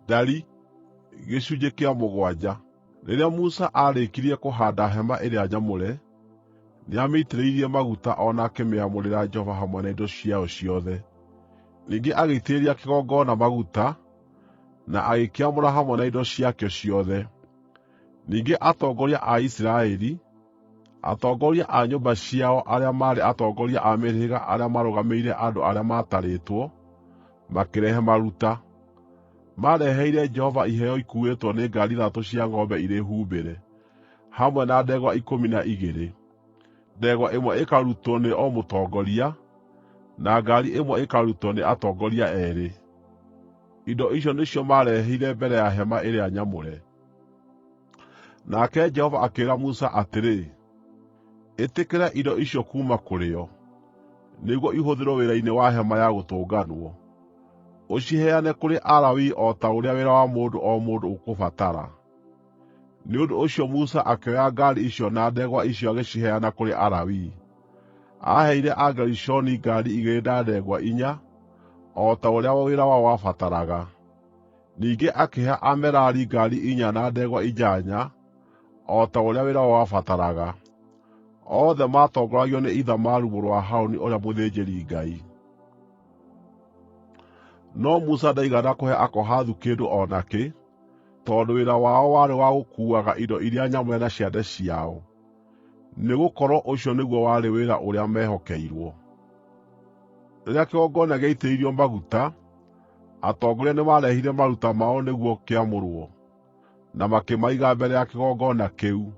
Ndari gĩcunjĩ kĩa mũgwanja. Rĩrĩa Musa aarĩkirie kũhaanda hema ĩrĩa nyamũre, nĩamĩitĩrĩirie maguta o na akĩmĩamũrĩra Jehova hamwe na indo ciayo ciothe. Ningĩ agĩitĩrĩria kĩgongona maguta, na agĩkĩamũra hamwe na indo ciakĩo ciothe. Ningĩ atongoria a Isiraeli, atongoria a nyũmba ciao arĩa maarĩ atongoria a mĩhĩrĩga arĩa maarũgamĩrĩire andũ arĩa maatarĩtwo, makĩrehe maruta. Maareheire Jehova iheo ikuuĩtwo nĩ ngaari ithathatũ cia ng'ombe irĩ humbĩre, hamwe na ndegwa 12, ndegwa ĩmwe ĩkarutwo nĩ o mũtongoria, na ngaari ĩmwe ĩkarutwo nĩ atongoria eerĩ. Indo icio nĩcio maareheire mbere ya hema ĩrĩa nyamũre. Nake Jehova akĩĩra Musa atĩrĩ, “Ĩtĩkĩra indo icio kuuma kũrĩ o, nĩguo ihũthĩrwo wĩra-inĩ wa Hema-ya-Gũtũnganwo. Ũciheane kũrĩ Alawii o ta ũrĩa wĩra wa mũndũ o mũndũ ũkũbatara.” Nĩ ũndũ ũcio Musa akĩoya ngaari icio na ndegwa icio agĩciheana kũrĩ Alawii. Aaheire Agerishoni ngaari igĩrĩ na ndegwa inya, o ta ũrĩa wĩra wao wabataraga. Ningĩ akĩhe Amerari ngaari inya na ndegwa inyanya, o ta ũrĩa wĩra wao wabataraga. Othe maatongoragio nĩ Ithamaru mũrũ wa Harũni ũrĩa mũthĩnjĩri-Ngai. No Musa ndaigana kũhe Akohathu kĩndũ o nakĩ, tondũ wĩra wao warĩ wa gũkuuaga indo iria nyamũre na ciande ciao, nĩgũkorwo ũcio nĩguo warĩ wĩra ũrĩa meehokeirwo. Rĩrĩa kĩgongona gĩaitĩrĩirio maguta, atongoria nĩmarehire maruta mao nĩguo kĩamũrwo, na makĩmaiga mbere ya kĩgongona kĩu.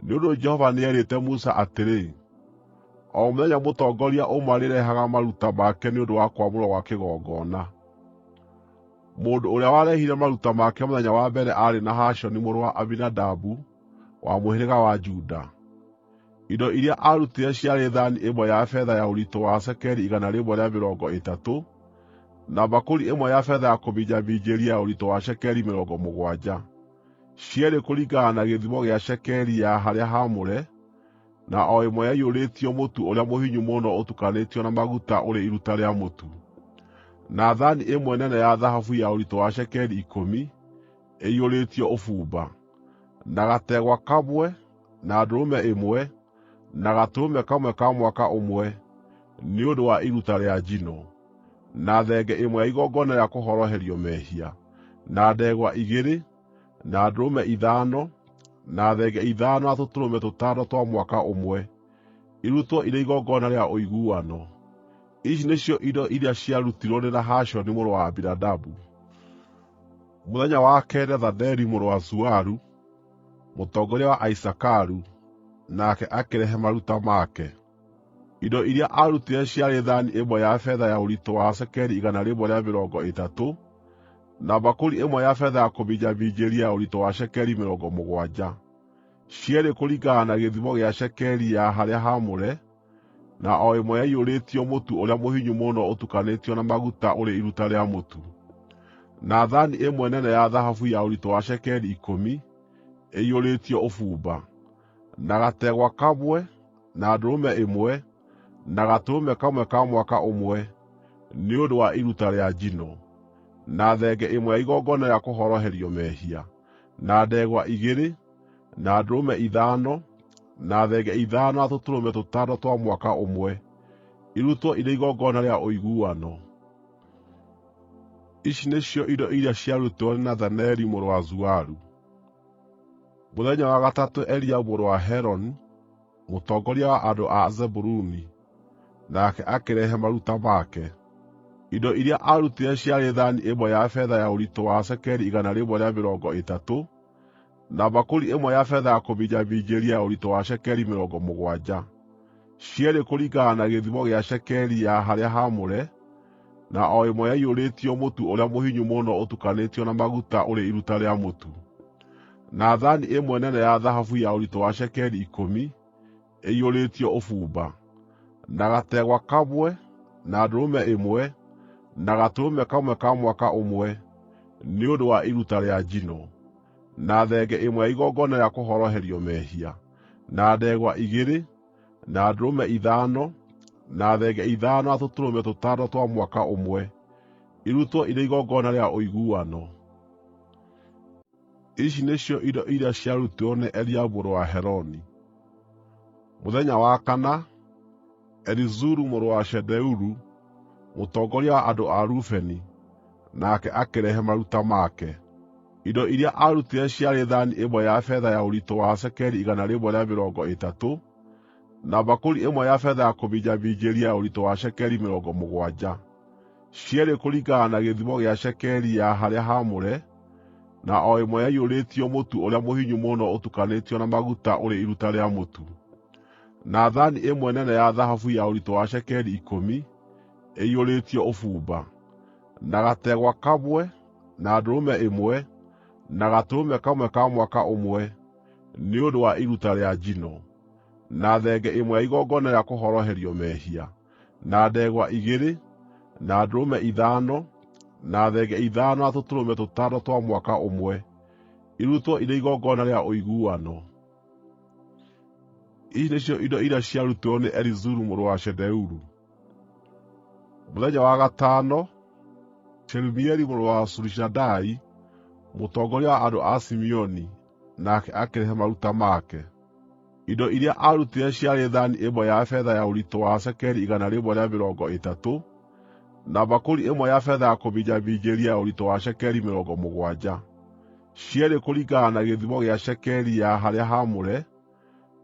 Nĩ ũndũ Jehova nĩeerĩte Musa atĩrĩ, O mũthenya mũtongoria ũmwe arĩrehaga maruta make nĩ ũndũ wa kwamũrwo gwa kĩgongona. Mũndũ ũrĩa warehire maruta make mũthenya wa mbere aarĩ Nahashoni mũrũ wa Aminadabu wa mũhĩrĩga wa Juda. Indo iria aarutire ciarĩ thaani ĩmwe ya betha ya ũritũ wa cekeri 130, na mbakũri ĩmwe ya betha ya kũminjaminjĩria ya ũritũ wa cekeri 70, cierĩ kũringana na gĩthimo gĩa cekeri ya harĩa haamũre, na o ĩmwe yaiyũrĩtio mũtu ũrĩa mũhinyu mũno ũtukanĩtio na maguta ũrĩ iruta rĩa mũtu, na thaani ĩmwe nene ya thahabu ya ũritũ wa cekeri 10, ĩiyũrĩtio ũbumba, na gategwa kamwe, na ndũrũme ĩmwe, na gatũrũme kamwe ka mwaka ũmwe, nĩ ũndũ wa iruta rĩa njino, na thenge ĩmwe ya igongona rĩa kũhoroherio mehia, na ndegwa igĩrĩ, na ndũrũme ithano, na thenge ithano na tũtũrũme tũtano twa mwaka ũmwe, irutwo irĩ igongona rĩa ũiguano. Ici nĩcio indo iria ciarutirwo nĩ Nahashoni mũrũ wa Aminadabu. Mũthenya wa keerĩ Nethaneli mũrũ wa Zuaru, mũtongoria wa Aisakaru, nake akĩrehe maruta make. Indo iria aarutire ciarĩ thaani ĩmwe ya betha ya ũritũ wa cekeri 130, na mbakũri ĩmwe ya betha ya kũminjaminjĩria ya ũritũ wa cekeri 70, cierĩ kũringana na gĩthimo gĩa cekeri ya harĩa haamũre, na o ĩmwe yaiyũrĩtio mũtu ũrĩa mũhinyu mũno ũtukanĩtio na maguta ũrĩ iruta rĩa mũtu, na thaani ĩmwe nene ya thahabu ya ũritũ wa cekeri 10, ĩiyũrĩtio ũbumba, na gategwa kamwe, na ndũrũme ĩmwe, na gatũrũme kamwe ka mwaka ũmwe, nĩ ũndũ wa iruta rĩa njino, na thenge ĩmwe ya igongona rĩa kũhoroherio mehia, na ndegwa igĩrĩ, na ndũrũme ithano, na thenge ithano na tũtũrũme tũtano twa mwaka ũmwe, irutwo irĩ igongona rĩa ũiguano. Ici nĩcio indo iria ciarutirwo nĩ Nethaneli mũrũ wa Zuaru. Mũthenya wa gatatũ Eliabu mũrũ wa Heloni, mũtongoria wa andũ a Zebuluni, nake akĩrehe maruta make. Indo iria aarutire ciarĩ thaani ĩmwe ya betha ya ũritũ wa cekeri 130, na mbakũri ĩmwe ya betha ya kũminjaminjĩria ya ũritũ wa cekeri 70, cierĩ kũringana na gĩthimo gĩa cekeri ya harĩa haamũre, na o ĩmwe yaiyũrĩtio mũtu ũrĩa mũhinyu mũno ũtukanĩtio na maguta ũrĩ iruta rĩa mũtu, na thaani ĩmwe nene ya thahabu ya ũritũ wa cekeri 10, ĩiyũrĩtio ũbumba, na gategwa kamwe, na ndũrũme ĩmwe, na gatũrũme kamwe ka mwaka ũmwe, nĩ ũndũ wa iruta rĩa njino, na thenge ĩmwe ya igongona rĩa kũhoroherio mehia, na ndegwa igĩrĩ, na ndũrũme ithano, na thenge ithano na tũtũrũme tũtano twa mwaka ũmwe, irutwo irĩ igongona rĩa ũiguano. Ici nĩcio indo iria ciarutirwo nĩ Eliabu mũrũ wa Heloni. Mũthenya wa kana, Elizuru mũrũ wa Shedeuru, mũtongoria wa andũ a Rubeni, nake akĩrehe maruta make. Indo iria aarutire ciarĩ thaani ĩmwe ya betha ya ũritũ wa cekeri 130, na mbakũri ĩmwe ya betha ya kũminjaminjĩria ya ũritũ wa cekeri 70, cierĩ kũringana na gĩthimo gĩa cekeri ya harĩa haamũre, na o ĩmwe yaiyũrĩtio mũtu ũrĩa mũhinyu mũno ũtukanĩtio na maguta ũrĩ iruta rĩa mũtu, na thaani ĩmwe nene ya thahabu ya ũritũ wa cekeri 10, ĩiyũrĩtio ũbumba, na gategwa kamwe, na ndũrũme ĩmwe, na gatũrũme kamwe ka mwaka ũmwe, nĩ ũndũ wa iruta rĩa njino, na thenge ĩmwe ya igongona rĩa kũhoroherio mehia, na ndegwa igĩrĩ, na ndũrũme ithano, na thenge ithano na tũtũrũme tũtano twa mwaka ũmwe, irutwo irĩ igongona rĩa ũiguano. Ici nĩcio indo iria ciarutirwo nĩ Elizuru mũrũ wa Shedeuru. Mũthenya wa gatano, Shelumieli mũrũ wa Zurishadai, mũtongoria wa andũ a Simeoni, nake akĩrehe maruta make. Indo iria aarutire ciarĩ thaani ĩmwe ya betha ya ũritũ wa cekeri 130, na mbakũri ĩmwe ya betha ya kũminjaminjĩria ya ũritũ wa cekeri 70, cierĩ kũringana na gĩthimo gĩa cekeri ya harĩa haamũre,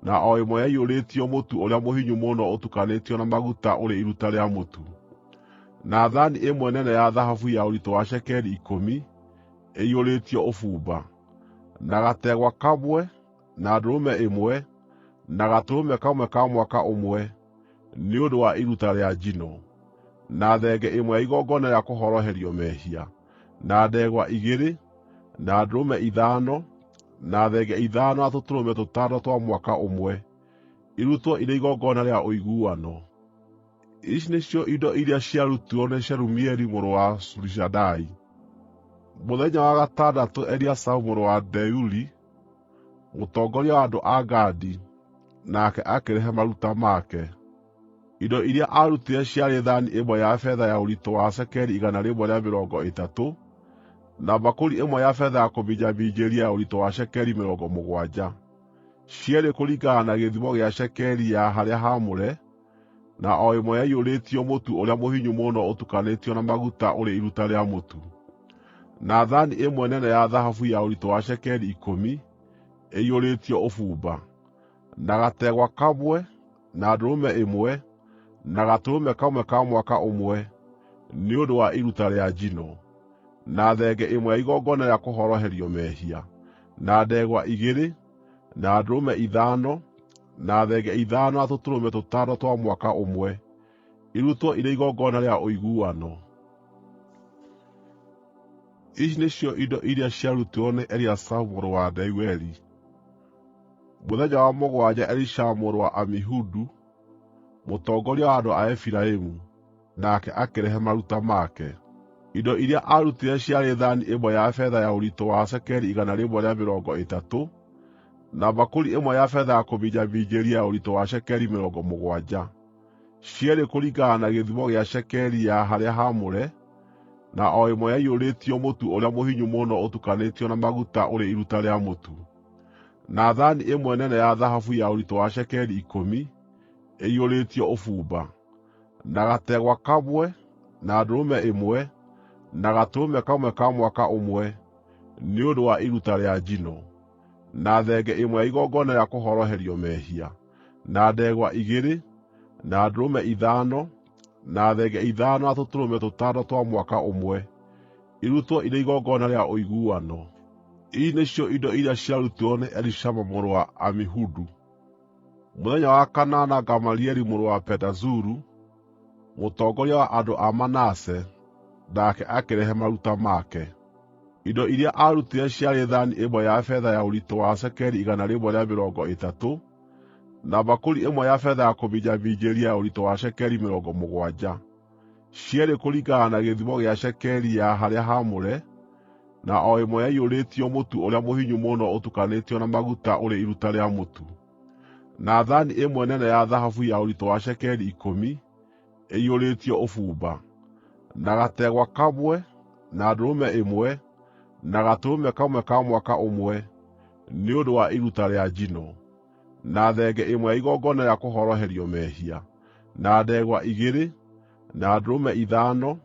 na o ĩmwe yaiyũrĩtio mũtu ũrĩa mũhinyu mũno ũtukanĩtio na maguta ũrĩ iruta rĩa mũtu, na thaani ĩmwe nene ya thahabu ya ũritũ wa cekeri 10, ĩiyũrĩtio ũbumba, na gategwa kamwe, na ndũrũme ĩmwe, na gatũrũme kamwe ka mwaka ũmwe, nĩ ũndũ wa iruta rĩa njino, na thenge ĩmwe ya igongona rĩa kũhoroherio mehia, na ndegwa igĩrĩ, na ndũrũme ithano, na thenge ithano na tũtũrũme tũtano twa mwaka ũmwe, irutwo irĩ igongona rĩa ũiguano. Ici nĩcio indo iria ciarutirwo nĩ Shelumieli mũrũ wa Zurishadai. Mũthenya wa gatandatũ Eliasafu mũrũ wa Deueli, mũtongoria wa andũ a Gadi, nake akĩrehe maruta make. Indo iria aarutire ciarĩ thaani ĩmwe ya betha ya ũritũ wa cekeri 130, na mbakũri ĩmwe ya betha ya kũminjaminjĩria ya ũritũ wa cekeri 70, cierĩ kũringana na gĩthimo gĩa cekeri ya harĩa haamũre, na o ĩmwe yaiyũrĩtio mũtu ũrĩa mũhinyu mũno ũtukanĩtio na maguta ũrĩ iruta rĩa mũtu, na thaani ĩmwe nene ya thahabu ya ũritũ wa cekeri 10, ĩiyũrĩtio ũbumba, na gategwa kamwe, na ndũrũme ĩmwe, na gatũrũme kamwe ka mwaka ũmwe, nĩ ũndũ wa iruta rĩa njino, na thenge ĩmwe ya igongona rĩa kũhoroherio mehia, na ndegwa igĩrĩ, na ndũrũme ithano, na thenge ithano na tũtũrũme tũtano twa mwaka ũmwe, irutwo irĩ igongona rĩa ũiguano. Ici nĩcio indo iria ciarutirwo nĩ Eliasafu mũrũ wa Deueli. Mũthenya wa mũgwanja Elishama mũrũ wa Amihudu, mũtongoria wa andũ a Efiraimu, nake akĩrehe maruta make. Indo iria aarutire ciarĩ thaani ĩmwe ya betha ya ũritũ wa cekeri 130, na mbakũri ĩmwe ya betha ya kũminjaminjĩria ya ũritũ wa cekeri 70, cierĩ kũringana na gĩthimo gĩa cekeri ya harĩa haamũre, na o ĩmwe yaiyũrĩtio mũtu ũrĩa mũhinyu mũno ũtukanĩtio na maguta ũrĩ iruta rĩa mũtu, na thaani ĩmwe nene ya thahabu ya ũritũ wa cekeri 10, ĩiyũrĩtio ũbumba, na gategwa kamwe, na ndũrũme ĩmwe, na gatũrũme kamwe ka mwaka ũmwe, nĩ ũndũ wa iruta rĩa njino, na thenge ĩmwe ya igongona rĩa kũhoroherio mehia, na ndegwa igĩrĩ, na ndũrũme ithano, na thenge ithano na tũtũrũme tũtano twa mwaka ũmwe, irutwo irĩ igongona rĩa ũiguano. Ici nĩcio indo iria ciarutirwo nĩ Elishama mũrũ wa Amihudu. Mũthenya wa kanana Gamalieli mũrũ wa Pedazuru, mũtongoria wa andũ a Manase, nake akĩrehe maruta make. Indo iria aarutire ciarĩ thaani ĩmwe ya betha ya ũritũ wa cekeri 130, na mbakũri ĩmwe ya betha ya kũminjaminjĩria ya ũritũ wa cekeri 70, cierĩ kũringana na gĩthimo gĩa cekeri ya harĩa haamũre, na o ĩmwe yaiyũrĩtio mũtu ũrĩa mũhinyu mũno ũtukanĩtio na maguta ũrĩ iruta rĩa mũtu, na thaani ĩmwe nene ya thahabu ya ũritũ wa cekeri 10, ĩiyũrĩtio ũbumba, na gategwa kamwe, na ndũrũme ĩmwe, na gatũrũme kamwe ka mwaka ũmwe, nĩ ũndũ wa iruta rĩa njino, na thenge ĩmwe ya igongona rĩa kũhoroherio mehia, na ndegwa igĩrĩ, na ndũrũme ithano,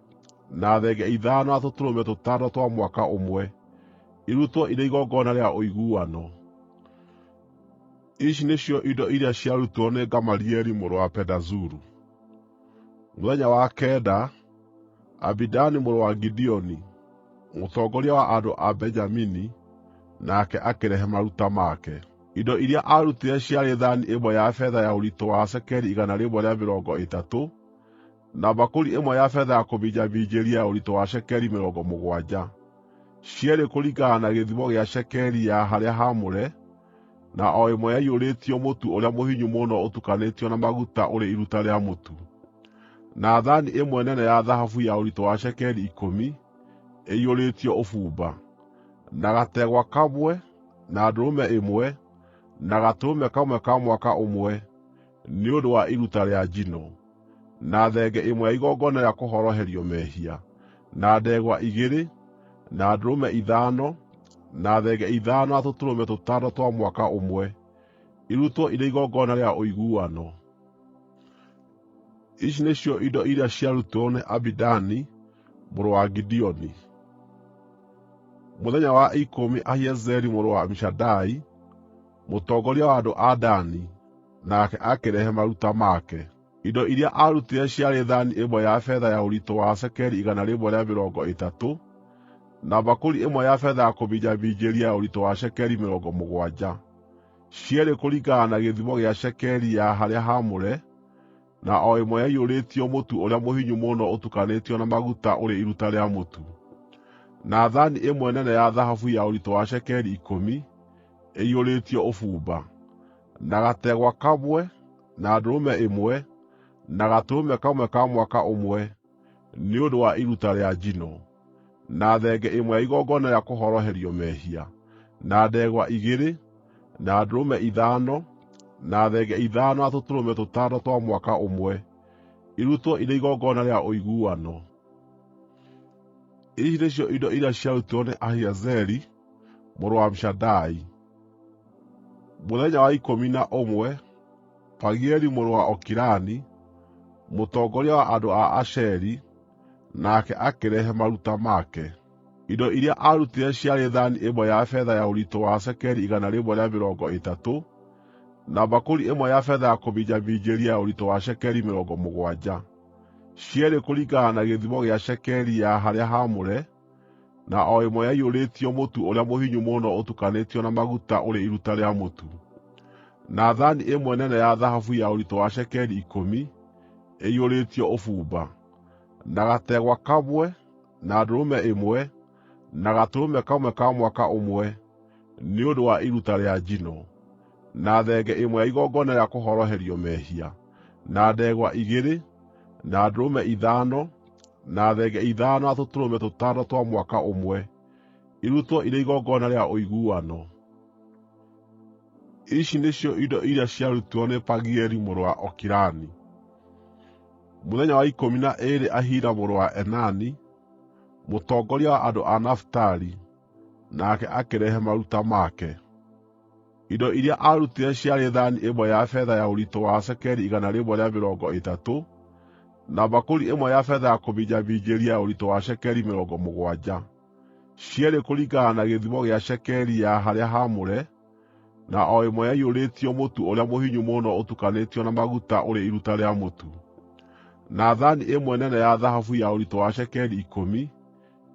na thenge ithano na tũtũrũme tũtano twa mwaka ũmwe, irutwo irĩ igongona rĩa ũiguano. Ici nĩcio indo iria ciarutirwo nĩ Gamalieli mũrũ wa Pedazuru. Mũthenya wa kenda, Abidani mũrũ wa Gideoni, mũtongoria wa andũ a Benjamini, nake akĩrehe maruta make. Indo iria aarutire ciarĩ thaani ĩmwe ya betha ya ũritũ wa cekeri 130, na mbakũri ĩmwe ya betha ya kũminjaminjĩria ya ũritũ wa cekeri 70, cierĩ kũringana na gĩthimo gĩa cekeri ya harĩa haamũre, na o ĩmwe yaiyũrĩtio mũtu ũrĩa mũhinyu mũno ũtukanĩtio na maguta ũrĩ iruta rĩa mũtu, na thaani ĩmwe nene ya thahabu ya ũritũ wa cekeri ikũmi, ĩiyũrĩtio ũbumba, na gategwa kamwe, na ndũrũme ĩmwe, na gatũrũme kamwe ka mwaka ũmwe, nĩ ũndũ wa iruta rĩa njino, na thenge ĩmwe ya igongona rĩa kũhoroherio mehia, na ndegwa igĩrĩ, na ndũrũme ithano, na thenge ithano na tũtũrũme tũtano twa mwaka ũmwe, irutwo irĩ igongona rĩa ũiguano. Ici nĩcio indo iria ciarutirwo nĩ Abidani mũrũ wa Gideoni. Mũthenya wa ikũmi Ahiezeri mũrũ wa Amishadai, mũtongoria wa andũ a Dani, nake akĩrehe maruta make. Indo iria aarutire ciarĩ thaani ĩmwe ya betha ya ũritũ wa cekeri 130, na mbakũri ĩmwe ya betha ya kũminjaminjĩria ya ũritũ wa cekeri 70, cierĩ kũringana na gĩthimo gĩa cekeri ya harĩa haamũre, na o ĩmwe yaiyũrĩtio mũtu ũrĩa mũhinyu mũno ũtukanĩtio na maguta ũrĩ iruta rĩa mũtu, na thaani ĩmwe nene ya thahabu ya ũritũ wa cekeri ikũmi, ĩiyũrĩtio ũbumba, na gategwa kamwe, na ndũrũme ĩmwe, na gatũrũme kamwe ka mwaka ũmwe, nĩ ũndũ wa iruta rĩa njino, na thenge ĩmwe ya igongona rĩa kũhoroherio mehia, na ndegwa igĩrĩ, na ndũrũme ithano, na thenge ithano na tũtũrũme tũtano twa mwaka ũmwe, irutwo irĩ igongona rĩa ũiguano. Ici nĩcio indo iria ciarutirwo nĩ Ahiezeri mũrũ wa Amishadai. Mũthenya wa ikũmi na ũmwe, Pagieli mũrũ wa Okirani, mũtongoria wa andũ a Asheri, nake akĩrehe maruta make. Indo iria aarutire ciarĩ thaani ĩmwe ya betha ya ũritũ wa cekeri 130, na mbakũri ĩmwe ya betha ya kũminjaminjĩria ya ũritũ wa cekeri 70, cierĩ kũringana na gĩthimo gĩa cekeri ya harĩa haamũre, na o ĩmwe yaiyũrĩtio mũtu ũrĩa mũhinyu mũno ũtukanĩtio na maguta ũrĩ iruta rĩa mũtu, na thaani ĩmwe nene ya thahabu ya ũritũ wa cekeri ikũmi, ĩiyũrĩtio ũbumba, na gategwa kamwe, na ndũrũme ĩmwe, na gatũrũme kamwe ka mwaka ũmwe, nĩ ũndũ wa iruta rĩa njino, na thenge ĩmwe ya igongona rĩa kũhoroherio mehia, na ndegwa igĩrĩ, na ndũrũme ithano, na thenge ithano na tũtũrũme tũtano twa mwaka ũmwe, irutwo irĩ igongona rĩa ũiguano. Ici nĩcio indo iria ciarutirwo nĩ Pagieli mũrũ wa Okirani. Mũthenya wa ikũmi na ĩĩrĩ Ahira mũrũ wa Enani, mũtongoria wa andũ a Nafitali, nake akĩrehe maruta make. Indo iria aarutire ciarĩ thaani ĩmwe ya betha ya ũritũ wa cekeri 130, na mbakũri ĩmwe ya betha ya kũminjaminjĩria ya ũritũ wa cekeri 70, cierĩ kũringana na gĩthimo gĩa cekeri ya harĩa haamũre, na o ĩmwe yaiyũrĩtio mũtu ũrĩa mũhinyu mũno ũtukanĩtio na maguta ũrĩ iruta rĩa mũtu, na thaani ĩmwe nene ya thahabu ya ũritũ wa cekeri ikũmi,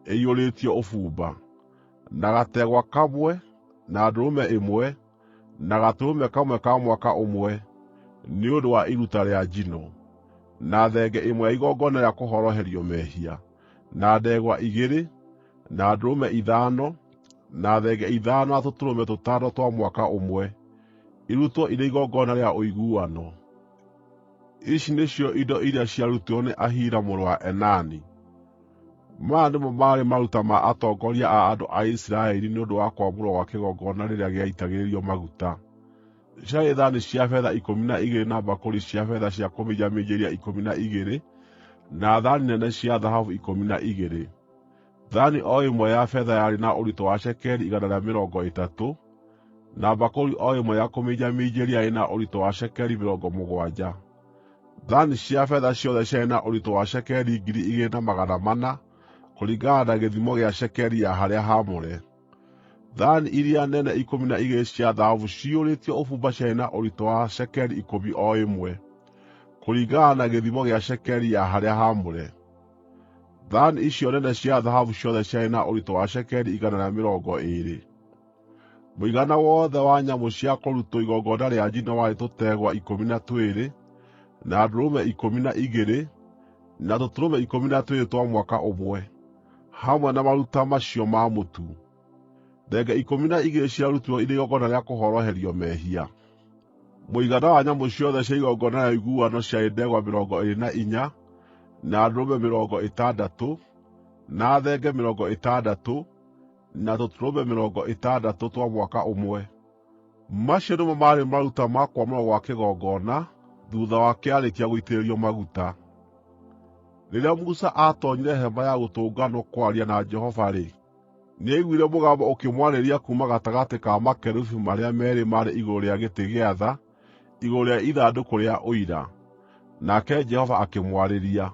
ĩiyũrĩtio ũbumba, na gategwa kamwe, na ndũrũme ĩmwe, na gatũrũme kamwe ka mwaka ũmwe, nĩ ũndũ wa iruta rĩa njino, na thenge ĩmwe ya igongona rĩa kũhoroherio mehia, na ndegwa igĩrĩ, na ndũrũme ithano, na thenge ithano na tũtũrũme tũtano twa mwaka ũmwe, irutwo irĩ igongona rĩa ũiguano. Ici nĩcio indo iria ciarutirwo nĩ Ahira mũrũ wa Enani. Maya nĩmo maarĩ maruta ma atongoria a andũ a Isiraeli nĩ ũndũ wa kwamũrwo gwa kĩgongona rĩrĩa gĩaitagĩrĩrio maguta: ciarĩ thaani cia betha 12 na mbakũri cia betha cia kũminjaminjĩria 12, na thaani nene cia thahabu 12. Thaani o ĩmwe ya betha yarĩ na ũritũ wa cekeri 130, na mbakũri o ĩmwe ya kũminjaminjĩria yarĩ na ũritũ wa cekeri 70. Thaani cia betha ciothe ciarĩ na ũritũ wa cekeri 2,400, kũringana na gĩthimo gĩa cekeri ya harĩa haamũre. Thaani iria nene 12 cia thahabu ciyũrĩtio ũbumba ciarĩ na ũritũ wa cekeri 10 o ĩmwe, kũringana na gĩthimo gĩa cekeri ya harĩa haamũre. Thaani icio nene cia thahabu ciothe ciarĩ na ũritũ wa cekeri 120. Mũigana wothe wa nyamũ cia kũrutwo igongona rĩa njino warĩ tũtegwa 12, na ndũrũme 12, na tũtũrũme 12 twa mwaka ũmwe, hamwe na maruta macio ma mũtu. Thenge 12 ciarutirwo irĩ igongona rĩa kũhoroherio mehia. Mũigana wa nyamũ ciothe cia igongona rĩa ũiguano ciarĩ ndegwa 24, na ndũrũme 60, na thenge 60, na tũtũrũme 60 twa mwaka ũmwe. Macio nĩmo maarĩ maruta ma kwamũrwo gwa kĩgongona thuutha wa kĩarĩkia gũitĩrĩrio maguta. Rĩrĩa Musa aatoonyire Hema-ya-Gũtũnganwo kwaria na Jehova-rĩ, nĩaiguire mũgambo ũkĩmwarĩria kuuma gatagatĩ ka makerubi marĩa meerĩ maarĩ igũrũ rĩa gĩtĩ gĩa tha, igũrũ rĩa ithandũkũ rĩa Ũira. Nake Jehova akĩmwarĩria.